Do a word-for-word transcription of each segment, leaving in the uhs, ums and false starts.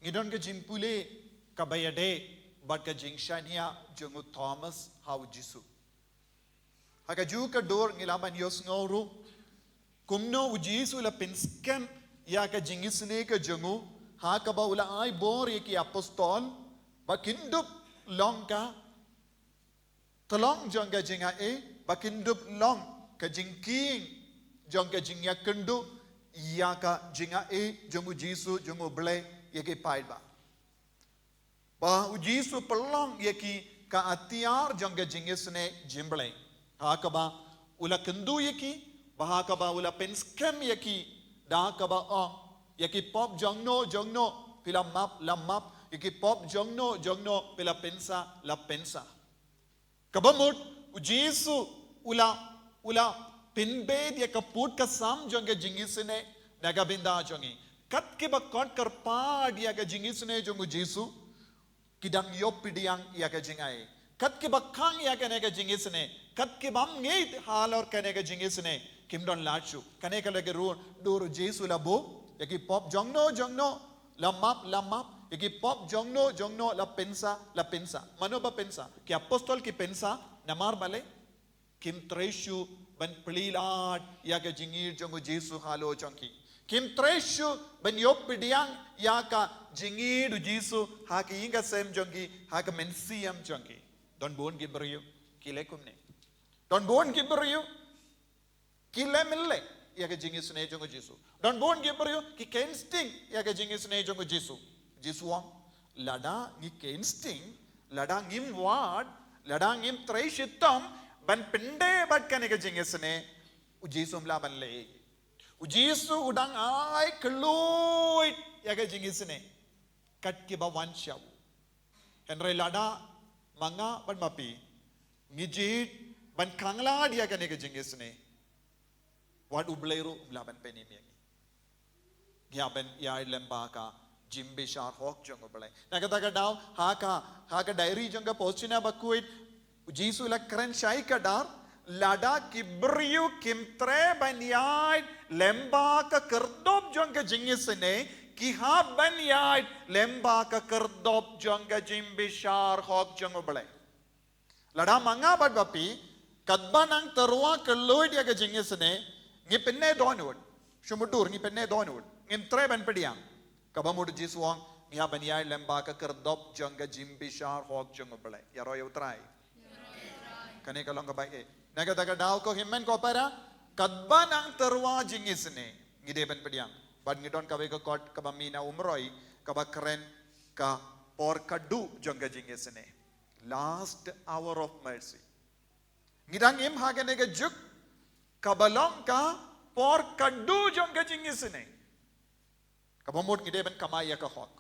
Ngi don ka jingpule kaba ïadei bad ka jingshaniah jong u Thomas ha u Jisu. Ha kajuh ka dur ngi lah ban ïohsngew ruh kumno u Jisu u la pynskhem ïa ka jingisynei ka jong u, ha kaba u la ai bor ïa ki apostol ba kin dup long ka tyllong jong ka jingaiei, ba kin dup long ka jingkieng jong ka jingïakynduh ïa ka jingaiei jong u Jisu, jong u Blei, ïa ki paidbah. Ba u Jisu u pynlong ïa ki ka atiar jong ka jingisynei jong u Blei, ha kaba u la kynduh ïa ki, ba ha kaba u la pynskhem ïa ki, da kaba ong, ïa ki pop jongno jongno phi la map, la map, ïa ki pop jongno jongno phi la pynsah, la pynsah. Kaba mut u Jisu u la, u la pynbeit ïa ka pud ka sam jong ka jingisynei na ka bynta jong ngi. Kat kiba khot kyrpad ïa ka jingisynei jong u Jisu, ki dang ïoh pdiang ïa ka jingaiei. Kat kiba khang ïa kane ka jingisynei, kat kibym ngeit halor kane ka jingisynei, kim don lad shuh. Kane ka long ka dur, dur u Jisu u la buh ïa ki pop jongno jongno, la map, la map, ïa ki pop jongno jongno, la pynsah, la pynsah. Mano ba pynsah? Ki apostol ki pynsah, namar balei? Kim trei shuh ban plie lad ïa ka jingïeit jong u Jisu halor jong ki. Kim trei shuh ban ïoh pdiang ïa ka jingïeit u Jisu ha ka ïing ka sem jong ki, ha ka mynsiem jong ki. Don bun ki briew ki leh kumne. Don bun ki briew ki leh mynleh ïa ka jingisynei jong u Jisu. Don bun ki briew ki kheiñ sting ïa ka jingisynei jong u Jisu. Jisu u ong, lada ngi kheiñ sting, lada ngim wad, lada ngim trei shitom ban pyndep bad kane ka jingisynei, u Jisu um lah ban leh. U Jisu u dang ai kylluid ïa ka jingisynei. Kat kiba wan sha u. Hynrei lada ma nga bad ma phi ngi jied ban khang lad ïa kane ka jingisynei, wat u Blei ruh um lah ban pynim ïa ngi. Ngi hap ban ïaid lem bad ka jingbishar hok jong u Blei. Na kata ka daw, ha ka, ha ka diary jong ka Post China Bakhuid, u Jisu u la kren shai kdar, lada ki briew kim treh ban ïaid lem bad ka khyrdop jong ka jingisynei, ki hap ban ïaid lem bad ka khyrdop jong ka jingbishar hok jong u Blei. Lada ma nga bad ma phi, katba nang tyrwa kylluid ïa ka jingisynei, ngi pyneh dohnud. Shu mutdur ngi pyneh dohnud. Ngim treh ban pdiang. Kaba mut u Jisu u ong, ngi hap ban ïaid lem bad ka khyrdop jong ka jingbishar hok jong u Blei. Ïaroh ïa u Trai. Kane ka long kaba eh. Na kata ka daw ko hynmen ko para, katba nang tyrwa jingisynei, ngi dei ban pdiang. Bad ngi don kawei ka kot kaba mih na u Umroi, kaba kren ka por khatduh jong ka jingisynei. Last hour of mercy. Ngi dang im ha kane ka juk kaba long ka por khatduh jong ka jingisynei. Kaba mut ngi dei ban kamai ïa ka hok.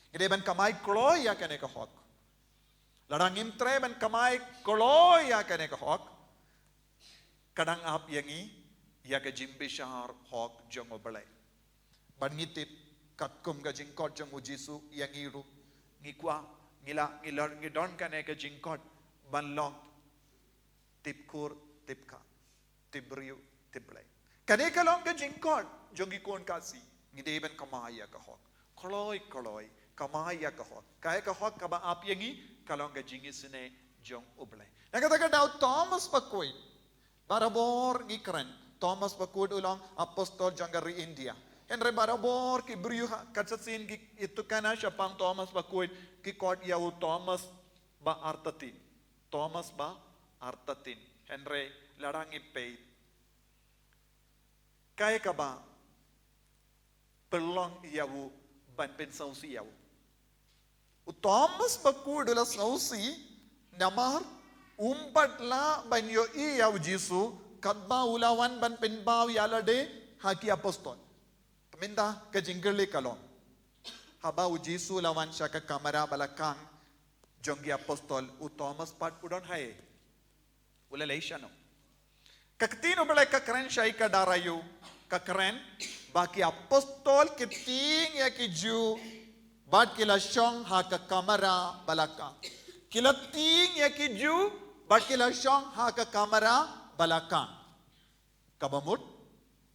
Ngi dei ban kamai kloi ïa kane ka hok. Lada ngim treh ban kamai kloi ïa kane ka hok, ka dang ap ïa ngi ïa ka jingbishar hok jong u Blei. Bad ngi tip katkum ka jingkhot jong u Jisu ïa ngi ruh, ngi kwah, ngi lah, ngi lah, ngi don kane ka jingkhot ban long tip kur, tip kha, tip briew, tip Blei. Kane ka long ka jingkhot jong ki khun Khasi, ngi dei ban kamai ïa ka hok. Kloi kloi kamai ïa ka hok. Kaei ka hok kaba ap ïa ngi, ka long ka jingisynei jong u Blei. Na kata ka daw Thomas Bakhuid, barabor ngi kren, Thomas Bakhuid u long apostol jong ka ri India. Hynrei barabor ki briew ha, kat sa sien ki ïathuhkhana shaphang Thomas Bakhuid, ki khot ïa u Thomas ba artatien. Thomas ba artatien. Hynrei lada ngi peit, kaei kaba pynlong ïa u ban pynsngewsih ïa u? U Thomas Bakhuid u la sngewsih namar um pat lah ban ïohi ïa u Jisu katba u la wan ban pynpaw ïa lade ha ki apostol. Te mynta ka jingkylli ka long, haba u Jisu u la wan sha ka kamra ba la khang jong ki apostol, u Thomas pat u don haei? U la leit shano? Ka ktien u Blei ka kren shai kdar aïu, ka kren ba ki apostol ki tieng ïa ki Jiw bad ki la shong ha ka kamra ba la khang. Ki la tieng ïa ki Jiw bad ki la shong ha ka kamra ba la khang. Kaba mut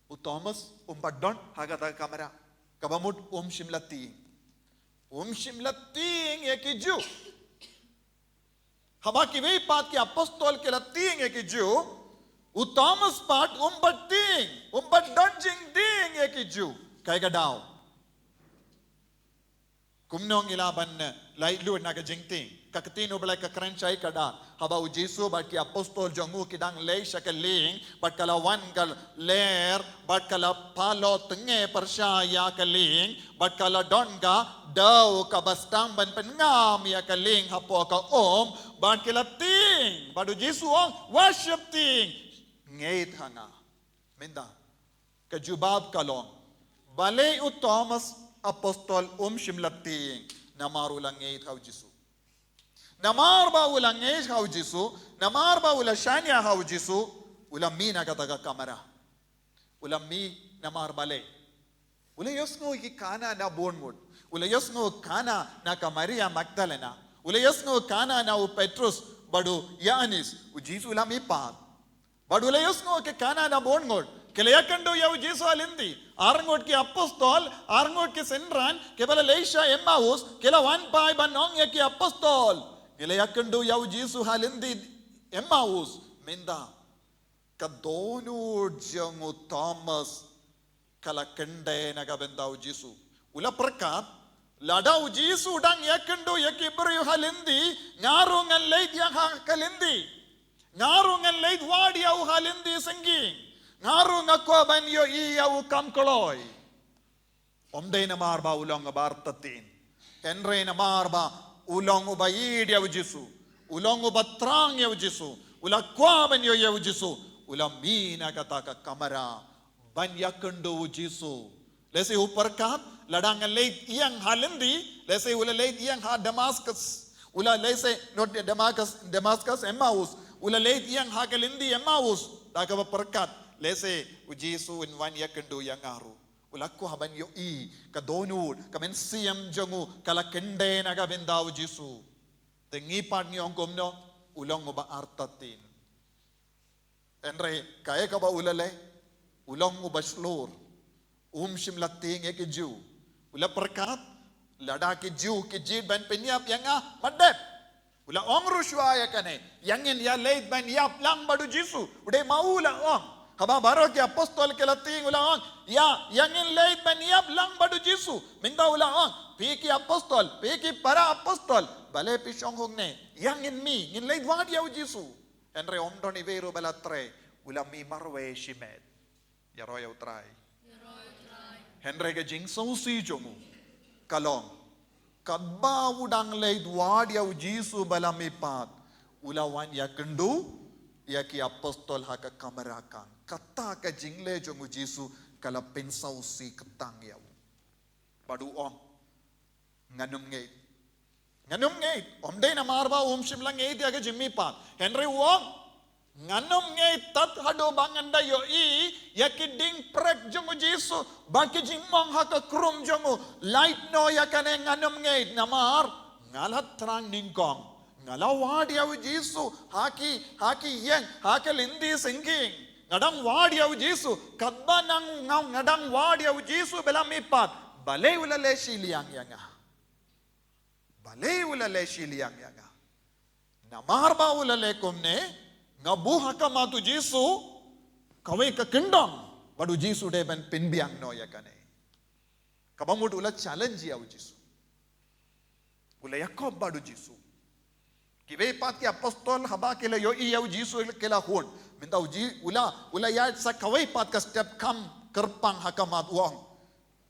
u Thomas um pat don ha kata ka kamra. Kaba mut um shym la tieng. Um shym la tieng ïa ki Jiw. Haba kiwei pat ki apostol ki la tieng ïa ki Jiw, u Thomas pat um pat tieng, um pat don jingtieng ïa ki Jiw. Kaei ka daw? Kumno ngi lah ban, eh, laitluid na ka jingtieng? Ka ktien U Blei ka kren shai kdar. Haba u Jisu bad ki apostol jong u ki dang leit sha ka lieng, bad ka la wan ka lyer, bad ka la palo tnge pyrshah ïa ka lieng, bad ka la don ka dew kaba sdang ban pynngam ïa ka lieng hapoh ka um, bad ki la tieng, bad u Jisu u ong, wat shym tieng, ngeit ha nga. Mynta ka jubab ka long, balei u Thomas apostol um shym la tieng? Namar u la ngeit ha u Jisu. Namar ba u la ngeit ha u Jisu, namar ba u la shaniah ha u Jisu, u la mih na kata ka kamra. U la mih namar balei? U la ïohsngew ïa ki khana na bun ngut. U la ïohsngew khana na ka Maria Magdalena. U la ïohsngew khana na u Petrus bad u Ïoannis. U Jisu u la mih pat. Bad u la ïohsngew ki khana na bun ngut. Ki la ïakynduh ïa u Jisu ha lynti. Ar ngut ki apostol, ar ngut ki synran, kiba la leit sha Emmaus, ki la wan pat ban ong ïa ki apostol. Ki la ïakynduh ïa u Jisu ha lynti Emmaus. Mynta ka dohnud jong u Thomas ka la kyndit na ka bynta u Jisu. U la pyrkhat, lada u Jisu u dang ïakynduh ïa ki briew ha lynti, nga ruh ngan leit ïa u ha ka lynti. Nga ruh ngan leit wad ïa u ha lynti syngkien. Nga ruh nga kwah ban ïohi ïa u kam kloi. Ym dei namar ba u long uba artatien. Hynrei namar ba u long uba ïeit ïa u Jisu. U long uba thrang ïa u Jisu. U la kwah ban ïohi ïa u Jisu. U la mih na kata ka kamra ban ïakynduh u Jisu. Lehse u pyrkhat, lada nga leit ïeng ha lynti, lehse u la leit ïeng ha Damascus. U la lehse, not Damascus, Damascus, Emmaus. U la leit ïeng ha ka lynti Emmaus. Da kaba pyrkhat, lehse u Jisu un wan ïakynduh ïa nga ruh. U la kwah ban ïohi, ka dohnud, ka mynsiem jong u, ka la kyndit na ka bynta u Jisu. Te ngi pat ngi ong kumno, u long uba artatien. Hynrei kaei kaba u la leh, u long uba shlur. Um shym la tieng ïa ki Jiw. U la pyrkhat, lada ki Jiw ki jied ban pynïap ïa nga, ym dei. U la ong ruh shuwa ïa kane, ïa ngin ïa leit ban ïap lang bad u Jisu. U dei ma u la ong. Haba baroh ki apostol ki la tieng u la ong, ïa, ïa ngin leit ban ïap lang bad u Jisu. Mynta u la ong, phi ki apostol, phi ki para apostol, balei phi shong hangne? Ïa ngin mih, ngin leit wad ïa u Jisu. Hynrei ym don iwei ruh ba la trei, u la mih marwei shimet. Ïaroh ïa u Trai. Hynrei ka jingsngewsih jong u ka long, katba u dang leit wad ïa u Jisu ba la mih pat, u la wan ïakynduh ïa ki apostol ha ka kamra kang. Kata ka jingleh jong u Jisu ka la pynsngewsih kata ïa u. Bad u ong, ngan ym ngeit. Ngan ym ngeit. Ym dei namar ba um shym la ngeit ïa ka jingmihpat. Hynrei u ong, ngan ym ngeit tad haduh ba ngan da ïohi ïa ki dieng prek jong u Jisu, ba ki jingmong ha ka khrum jong u. Lait noh ïa kane, ngan ym ngeit namar nga la thrang nyngkong. Nga la wad ïa u Jisu ha ki, ha ki ïing, ha ki lynti syngkien. Nga dang wad ïa u Jisu, katba nang nga, nga dang wad ïa u Jisu ba la mihpat. Balei u la leh shiliang ïa nga? Balei u la leh shiliang ïa nga? Namar ba u la leh kumne, nga buh ha khmat u Jisu kawei ka kyndong, bad u Jisu dei ban pynbiang noh ïa kane. Kaba mut u la challenge ïa u Jisu. U la ïakob bad u Jisu. Kiwei pat ki apostol haba ki la ïohi ïa u Jisu ki la hun. Mynta u Ji-, u la, u la ïaid sa kawei pat ka step kham kyrpang ha khmat u ong,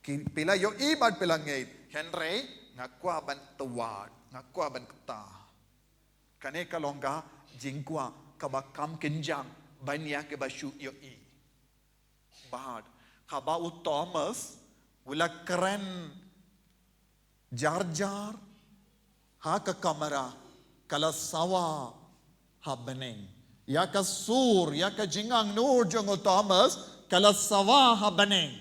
ki, phi la ïohi bad phi la ngeit. Hynrei nga kwah ban tawad, nga kwah ban kta. Kane ka long ka jingkwah kaba kham kynjang ban ïa kiba shu ïohi. Bad haba u Thomas u la kren jar jar ha ka kamra, ka la sawa ha bneng. Ïa ka sur, ïa ka jingangnud jong u Thomas ka la sawa ha bneng.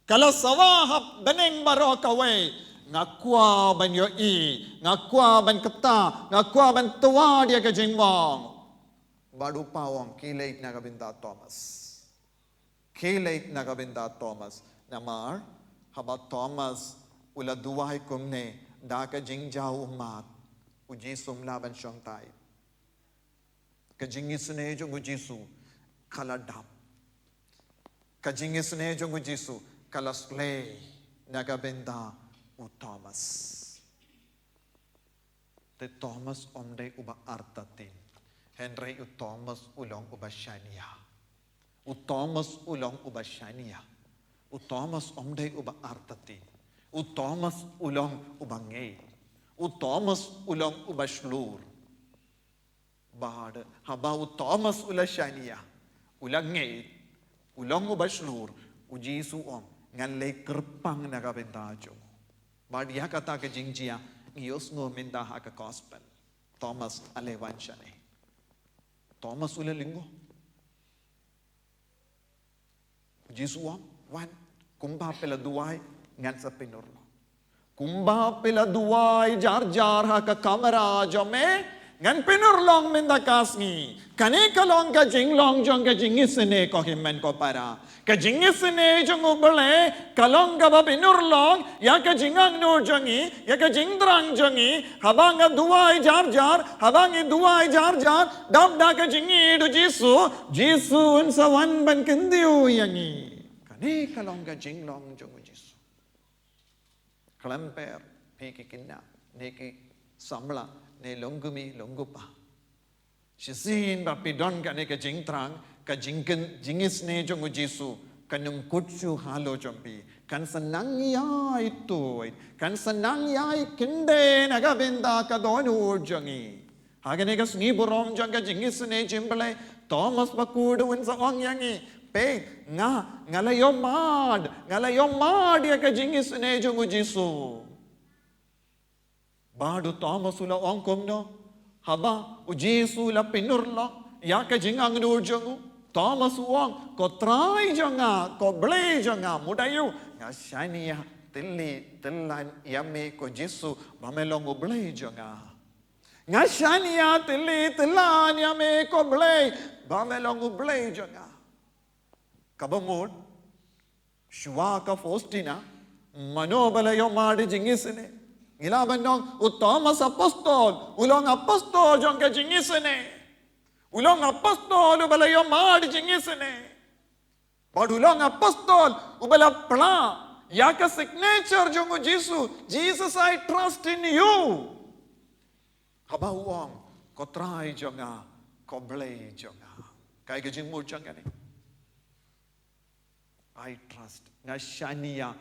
Ka la sawa ha bneng baroh kawei. Nga kwah ban ïohi, nga kwah ban kta, nga kwah ban tawad ïa ka jingmong. Bad u pa u ong, khie leit na ka bynta Thomas. Khie leit na ka bynta Thomas. Namar haba Thomas U la duwai kumne, da ka jingjaw ummat, u Jisu um lah ban shong tight. Ka jingisynei jong u Jisu ka la dap. Ka jingisynei jong u Jisu ka la slei na ka bynta u Thomas. Te Thomas um dei uba artatien. Hynrei u Thomas u long uba shaniah. U Thomas u long uba shaniah. U Thomas um dei uba artatien. U Thomas u long uba ngeit. U Thomas u long uba shlur. Bad haba u Thomas u la shaniah, u la ngeit, u long uba shlur, u Jisu u ong, ngan leit kyrpang na ka bynta jong u. Bad ïa kata ka jingjia ngi ïohsngew mynta ha ka gospel. Thomas u la wan shane. Thomas u la lyngngoh. U Jisu u ong, wan, kumba phi la duwai, ngan sa pynurlong. Kumba phi la duwai jar jar ha ka kamra jong me, ngan pynurlong mynta ka sngi. Kane ka long ka jinglong jong ka jingisynei, ko hynmen ko para. Ka jingisynei jong U Blei ka long kaba pynurlong ïa ka jingangnud jong ngi, ïa ka jingthrang jong ngi, haba nga duwai jar jar, haba ngi duwai jar jar, dap da ka jingïeit u Jisu, Jisu un sa wan ban kyntiew ïa ngi. Kane ka long ka jinglong jong u Jisu. Khlem pher, phi ki khynnah, ne ki samla, ne long kmie, long kpa. Shisien ba phi don kane ka jingthrang, ka jingkyn, jingisynei jong u Jisu, kan ym kut shuh halor jong phi, kan sa nang ïai tuid, kan sa nang ïai kyndit na ka bynta ka dohnud jong ngi. Ha kane ka sngi burom jong ka jingisynei jong U Blei, Thomas bakhuid un sa ong ïa ngi, peit, nga, nga la ïohmad, nga la ïohmad ïa ka jingisynei jong u Jisu. Bad u Thomas u la ong kumno? Haba u Jisu u la pynurlong ïa ka jingangnud jong u, Thomas u ong, ko Trai jong nga, ko Blei jong nga, mut aïu, nga shaniah tylli tyllan ïa me ko Jisu, ba me long u Blei jong nga. Nga shaniah tylli tyllan ïa me ko Blei, ba me long u Blei jong nga. Kaba mut, shuwa ka Faustina, mano ba la ïohmad jingisynei? Ngi lah ban ong, u Thomas apostol, u long apostol jong ka jingisynei. U long apostol uba la ïohmad jingisynei. Bad u long apostol uba la pla ïa ka signature jong u Jisu, Jesus, I trust in you. Haba u ong, ko Trai jong nga, ko Blei jong nga. Kaei ka jingmut jong kane? I trust, nga shaniah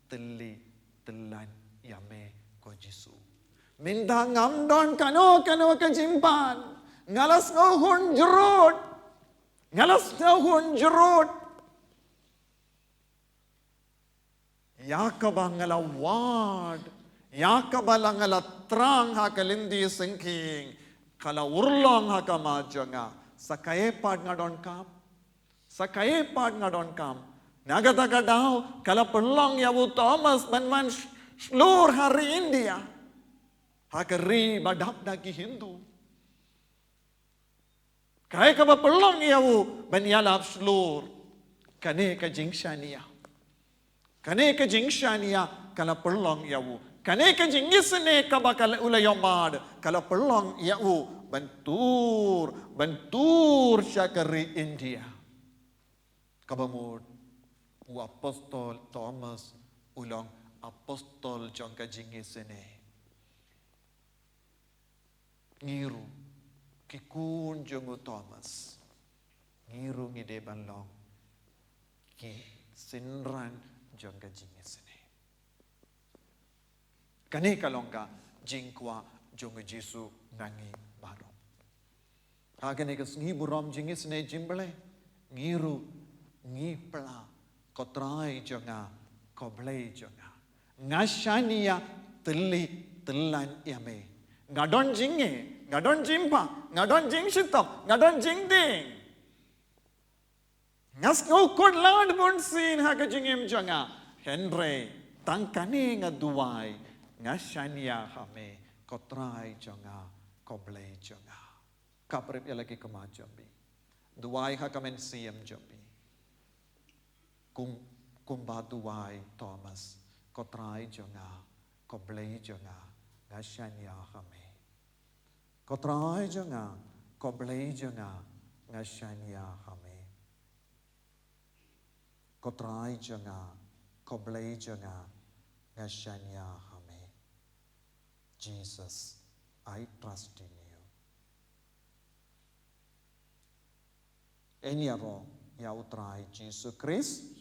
tylli tyllan ïa me ko Jisu. Mynta ngam don kano kano ka jingpan, nga la sngewhun jrut. Nga la sngewhun jrut. Ïa kaba nga la wad, ïa kaba la nga la thrang ha ka lynti syngkien, ka la urlong ha khmat jong nga. Sa kaei pat nga donkam? Sa kaei pat nga donkam? Na kata ka daw ka la pynlong ïa u Thomas ban wan sh-, shlur ha ri India, ha ka ri ba dap da ki Hindu. Kaei kaba pynlong ïa u ban ïalap shlur? Kane ka jingshaniah. Kane ka jingshaniah ka la pynlong ïa u. Kane ka jingisynei kaba ka la, u la ïohmad, ka la pynlong ïa u ban tur, ban tur sha ka ri India. Kaba mut, u apostol Thomas u long apostol jong ka jingisynei. Ngi ruh, ki khun jong u Thomas, ngi ruh ngi dei ban long ki synran jong ka jingisynei. Kane ka long ka jingkwah jong u Jisu na ngi baroh. Ha kane ka sngi burom jingisynei jong U Blei, ngi ruh ngi pla, ko Trai jong nga, ko Blei jong nga. Nga shaniah tylli tyllan ïa me. Nga don jingeh, nga don jingpang, nga don jingshitom, nga don jingding. Nga sngewkhuslai bunsien ha ka jingim jong nga. Hynrei tang kane nga duwai, nga shaniah ha me, ko Trai jong nga, ko Blei jong nga. Khapbrip ïa la ki khmat jong phi. Duwai ha ka mynsiem jong phi. Kum, kumba duwai Thomas, Ko Trai jong nga, ko Blei jong nga, nga shaniah ha me. Ko Trai jong nga, ko Blei jong nga, nga shaniah ha me. Ko Trai jong nga, ko Blei jong nga, nga shaniah ha me. Jesus, I trust in you. Yn ïaroh ïa u Trai Jisu Khrist,